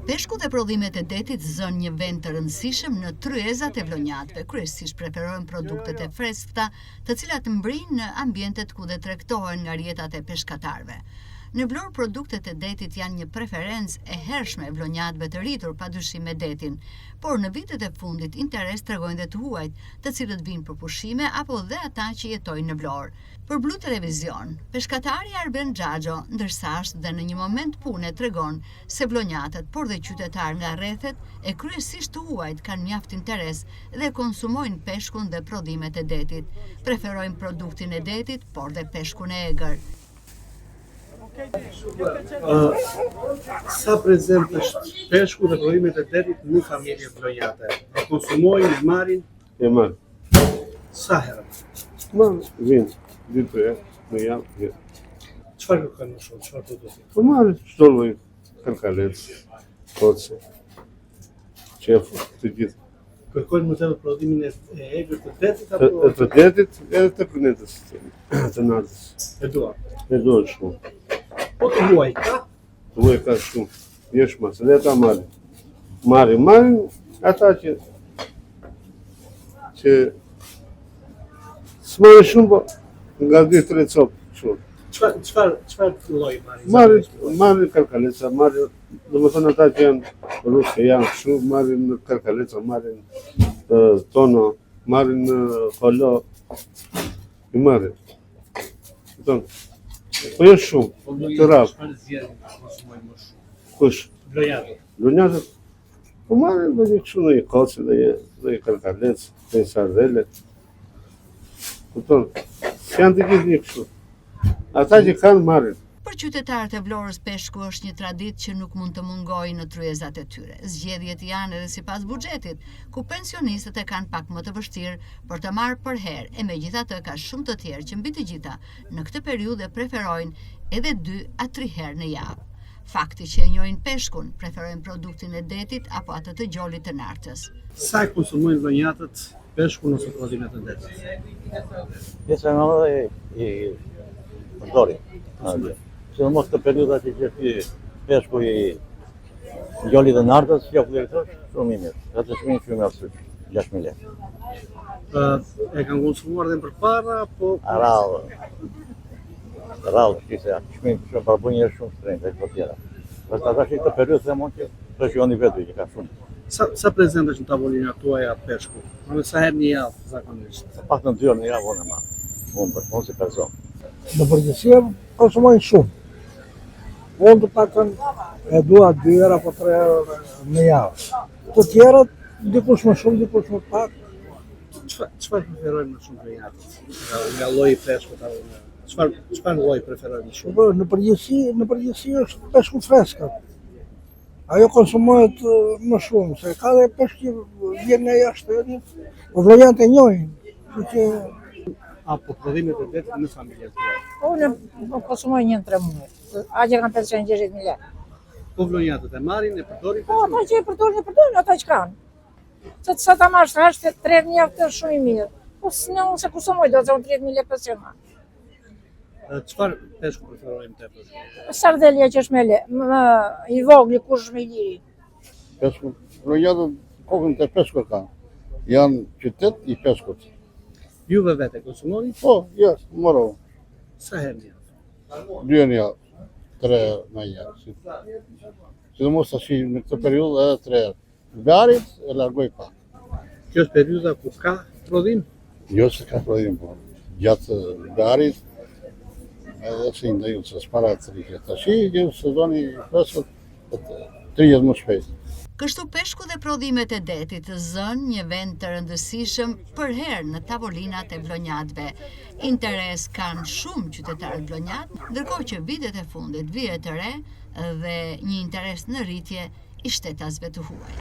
Peshku dhe prodhimet e detit zënë një vend të rëndësishëm në tryezat e vlonjatëve. Kryesisht preferojnë produktet e freskëta, të cilat mbrijnë në ambientet ku dhe tregtohen nga rrjetat e peshkatarëve. Në Vlorë produktet e detit janë një preferencë e hershme e vlonjatëve të rritur padyshim me detin. Por në vitet e fundit interes tregojnë dhe të huajt, të cilët vijnë për pushime apo dhe ata që jetojnë në Vlorë. Për Blu Televizion, peshkatari Arben Xhaxho, ndërsa është dhe në një moment pune tregon se vlonjatët, por dhe qytetarë nga rrethet e kryesisht të huajt kanë mjaft interes dhe konsumojnë peshkun dhe prodhimet e detit. Preferojnë produktin e detit, por dhe peshkun e egër. Sa prezent është peshku dhe prodhimet e detit në familje vlonjate? E konsumojnë, e marrin? E marrin. Sa herë? Ma, vjen, dy tre herë, në javë, vjen. Çfarë kërkojnë më shumë, çfarë produkti? Po marrin çdo lloj karkalec, koce, qefu, të gjithë. Kërkojnë më tepër prodhimin e e egër të detit apo të, të detit edhe të kënetës të Nartës. E duan. E duan shumë. Po të huaj ka? Të huaj ka shumë. Jo shumë, se dhe ata marrin. Marrin, marrin ata që që s'marrin shumë, po nga dy, tre copë, shumë. Çfarë çfarë çfarë lloj marrin? Marrin, marrin karkaleca, marrin Domethënë ata që janë rusë, janë kështu, marrin karkaleca, marrin tono, marrin kolo, i marrin. Kupton? Po jo shumë, po të rrallë. Çfarë zgjedhin të konsumojnë më shumë? Kush? Vlonjatët. Vlonjatët, po marrin dhe një kështu dhe një koce, dhe një, dhe një karkalec, dhe një sardele. Kupton? S'janë të gjithë një kështu. Ata që kanë marrin. Për qytetarët e Vlorës peshku është një traditë që nuk mund të mungojë në tryezat e tyre. Zgjedhjet janë edhe sipas buxhetit, ku pensionistët e kanë pak më të vështirë për të marrë përherë, e megjithatë ka shumë të tjerë që mbi të gjitha në këtë periudhë e preferojnë edhe dy a tri herë në javë. Fakti që e njohin peshkun, preferojnë produktin e detit apo atë të gjolit të Nartës. Sa e konsumojnë vlonjatët peshkun ose prodhimet e detit? Pjesa e madhe i përdorin. Sidomos këtë periudha që që ky peshku i gjolit të Nartës, që jo thosh, shumë i mirë. Dhe të shumë i shumë i arsyeshëm, 6.000 lekë. E kanë konsumuar dhe më përpara, po... Rrallë. Rrallë, që se çmimi shumë barbunjë është shumë shtrenjtë, e këto tjera. Dhe ta tash këtë periudhë them unë që të shikoni vetë që ka shumë. Sa sa prezent është në tavolinat tuaja peshku? Në sa herë në javë zakonisht? Të paktën dy herë në javë unë e marr. Unë për unë si person. Në përgjithësi konsumojnë shumë. Unë të paktën e dua dy herë apo tre herë në javë. Të tjerët, dikush më shumë, dikush më pak. Çfarë çfarë preferojnë më shumë vlonjatët? Nga, nga lloji i peshkut apo nga çfarë çfarë lloj preferojnë më shumë? Po, në përgjithësi, në përgjithësi është peshku freskët. Ajo konsumohet më shumë, se ka dhe peshk që vjen nga jashtë shtetit, po vlonjatët e njohin, kështu që apo prodhimet e detit në familjen tuaj? Unë po konsumoj një në tre muaj. Aq e kam 560.000 lekë. Po vlonjatët e marrin, e përdorin Po, ata që e përdorin, e përdorin, ata që kanë. Të të sa ta marrësh, të hash tre herë në javë të shumë i mirë. Po, së në unë s'e konsumoj, do të unë 30.000 lekë pension. Çfarë peshku preferojmë tepër? Sardelja që është me le, më i vogli, kush është më i liri. Peshku, vlonjatët kokën te peshku ka. Janë qytet i peshkut. Juve vetë e konsumoni? Po, jo, moro. Sa herë në javë? Dy herë në javë, tre herë në javë. Si, sidomos tash në këtë periudhë edhe tre herë. Garit e largoj pak. Kjo është periudha ku ka prodhim? Jo se ka prodhim, po. Gjatë garit, edhe se i ndëjnë, se s'para të rrihet. Tashi, që sezoni i freskët, tërhiqet më shpejt. Kështu peshku dhe prodhimet e detit zënë një vend të rëndësishëm përherë në tavolinat e vlonjatëve. Interes kanë shumë qytetarët vlonjatë, ndërkohë që vitet e fundit vihet re dhe një interes në rritje i shtetasve të huaj.